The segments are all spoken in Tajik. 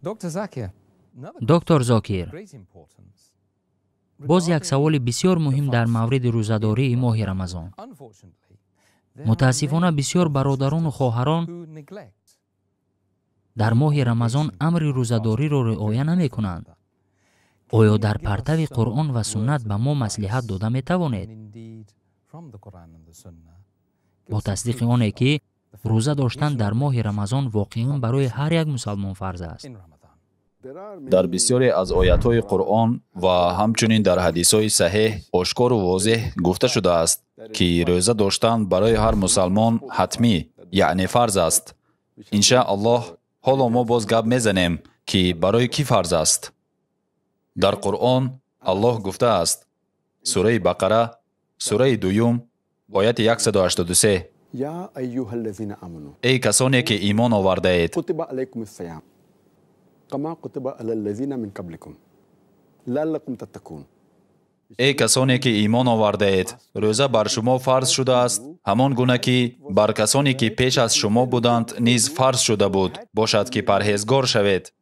Доктор Зокир, боз як саволи бисёр муҳим дар мавриди рӯзадории моҳи Рамазон. Мутаассифона, бисёр бародарону хоҳарон дар моҳи Рамазон амри рӯзадориро риоя намекунанд. Оё дар партави Қуръон ва суннат ба мо маслиҳат дода метавонед, бо тасдиқи оне ки рӯза доштан дар моҳи Рамазон воқеан барои ҳар як мусалмон фарз аст? Дар бисёре аз оятҳои Қуръон ва ҳамчунин дар ҳадисҳои саҳеҳ ошкору возеҳ гуфта шудааст, ки рӯза доштан барои ҳар мусалмон ҳатмӣ, яъне фарз аст. Иншааллоҳ, ҳоло мо боз гап мезанем, ки барои кӣ фарз аст. Дар Қуръон Аллоҳ гуфтааст, сураи Бақара, сураи дуюм, ояти 183: «Эй касоне ки имон овардаед, эй касоне ки имон овардаед, рӯза бар шумо фарз шудааст, ҳамон гуна ки бар касоне ки пеш аз шумо буданд низ фарз шуда буд, бошад ки парҳезгор шавед».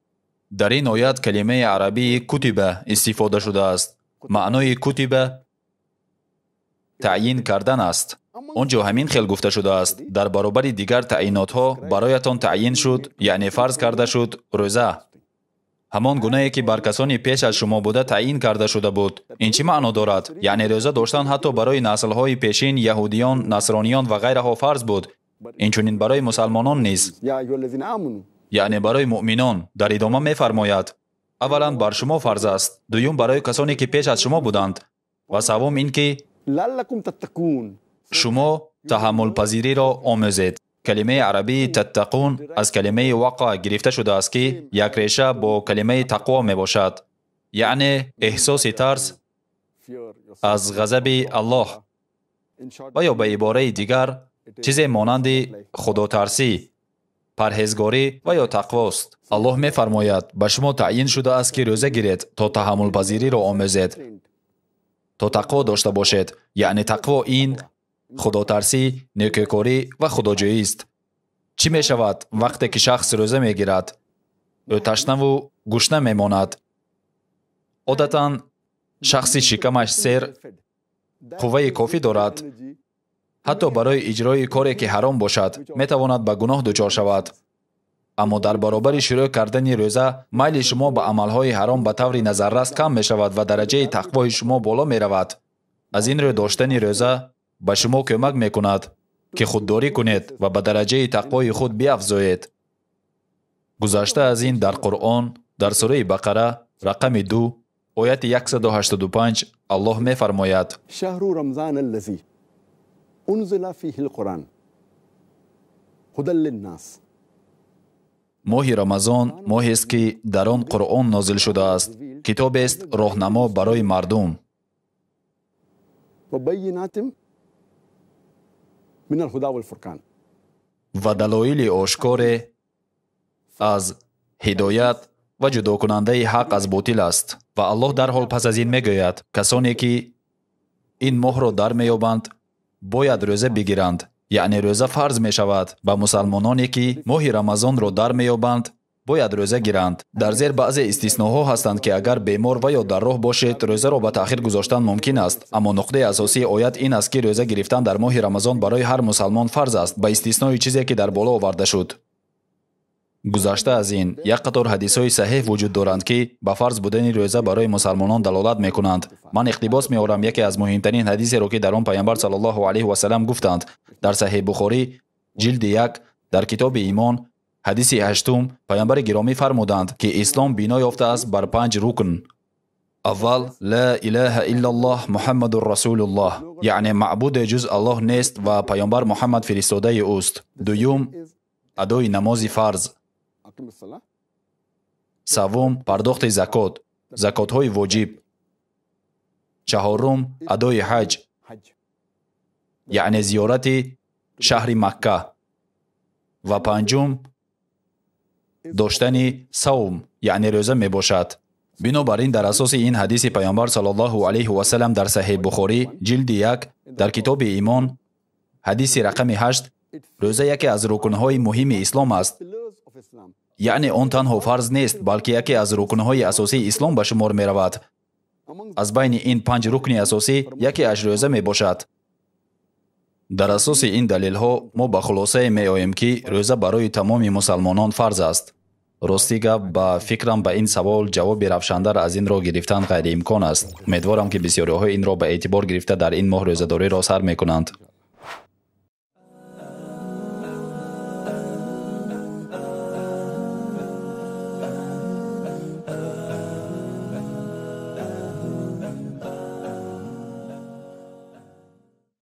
Дар ин оят калимаи арабии кутиба истифода шудааст. Маънои кутиба таъйин кардан аст. Он ҷо ҳамин хел гуфта шудааст: дар баробари дигар таъйинотҳо бароятон таъйин шуд, яъне фарз карда шуд рӯза, ҳамон гунае ки бар касони пеш аз шумо буда таъйин карда шуда буд. Ин чӣ маъно дорад? Яъне рӯза доштан ҳатто барои наслҳои пешин, яҳудиён, насрониён ва ғайраҳо фарз буд, инчунин барои мусалмонон низ, яъне барои муъминон. Дар идома мефармояд: аввалан бар шумо фарз аст, дуюм барои касоне ки пеш аз шумо буданд, ва саввум ин ки шумо таҳаммулпазириро омӯзед. Калимаи арабии таттақун аз калимаи вақа гирифта шудааст, ки як реша бо калимаи тақво мебошад, яъне эҳсоси тарс аз ғазаби Аллоҳ ва ё ба ибораи дигар чизе монанди худотарсӣ, парҳезгорӣ ва ё тақвост. Аллоҳ мефармояд: ба шумо таъйин шудааст ки рӯза гиред то таҳаммулпазириро омӯзед, то тақво дошта бошед. Яъне тақво ин худотарсӣ, некӯкорӣ ва худоҷӯист. Чӣ мешавад вақте ки шахс рӯза мегирад? Ӯ ташнаву гушна мемонад. Одатан шахси шикамаш сер қувваи кофӣ дорад, ҳатто барои иҷрои коре ки ҳаром бошад, метавонад ба гуноҳ дучор шавад. Аммо дар баробари шурӯъ кардани рӯза майли шумо ба амалҳои ҳаром ба таври назаррас кам мешавад ва дараҷаи тақвои шумо боло меравад. Аз ин рӯ доштани рӯза ба шумо кӯмак мекунад, ки худдорӣ кунед ва ба дараҷаи тақвои худ биафзоед. Гузашта аз ин, дар Қуръон, дар сураи Бақара, рақами 2, ояти 185 Аллоҳ мефармояд: шаҳру рамзан аллази унзила фиҳи лқуръан ҳудан линнас. Моҳи Рамазон моҳест, ки дар он Қуръон нозил шудааст, китобест роҳнамо барои мардум ва далоили ошкоре аз ҳидоят ва ҷудокунандаи ҳақ аз ботил аст. Ва Аллоҳ дарҳол пас аз ин мегӯяд: касоне ки ин моҳро дар меёбанд бояд рӯза бигиранд. Яъне рӯза фарз мешавад ба мусалмононе ки моҳи Рамазонро дар меёбанд, бояд рӯза гиранд. Дар зер баъзе истисноҳо ҳастанд, ки агар бемор ва ё дар роҳ бошед, рӯзаро ба таъхир гузоштан мумкин аст. Аммо нуқтаи асосии оят ин аст, ки рӯза гирифтан дар моҳи Рамазон барои ҳар мусалмон фарз аст, ба истиснои чизе ки дар боло оварда шуд. Гузашта аз ин, як қатор ҳадисҳои саҳеҳ вуҷуд доранд, ки ба фарз будани рӯза барои мусалмонон далолат мекунанд. Ман иқтибос меорам яке аз муҳимтарин ҳадисеро, ки дар он Пайғамбар саллаллоҳу алайҳи васаллам гуфтанд. Дар Саҳеҳ Бухорӣ, ҷилди 1, дар китоби Имон, ҳадиси 8, Пайғамбари гиромӣ фармуданд, ки ислом бино ёфтааст бар 5 рукн. Аввал, ла илаҳа иллаллоҳ Муҳаммадур расулуллоҳ, яъне маъбуде ҷуз Аллоҳ нест ва Пайғамбар Муҳаммад фиристодаи ӯст. Дуюм, адои намози фарз. Севум, пардохти закот, закотҳои воҷиб. Чаҳорум, адои ҳаҷ, яъне зиёрати шаҳри Макка. Ва панҷум, доштани савм, яъне рӯза мебошад. Бинобар ин, дар асоси ин ҳадиси Пайғамбар саллаллоҳу алайҳи васаллам дар Саҳеҳ Бухорӣ, ҷилди 1, дар китоби Имон, ҳадиси рақами 8, рӯза яке аз рукнҳои муҳими ислом аст. Яъне он танҳо фарз нест, балки яке аз рукнҳои асосии ислом ба шумор меравад. Аз байни ин 5 рукни асосӣ якеаш рӯза мебошад. Дар асоси ин далелҳо мо ба хулосае меоем, ки рӯза барои тамоми мусалмонон фарз аст. Рости гап, ба фикрам, ба ин савол ҷавоби равшантар аз инро гирифтан ғайриимкон аст. Умедворам, ки бисёриҳо инро ба эътибор гирифта, дар ин моҳ рӯзадориро сар мекунанд.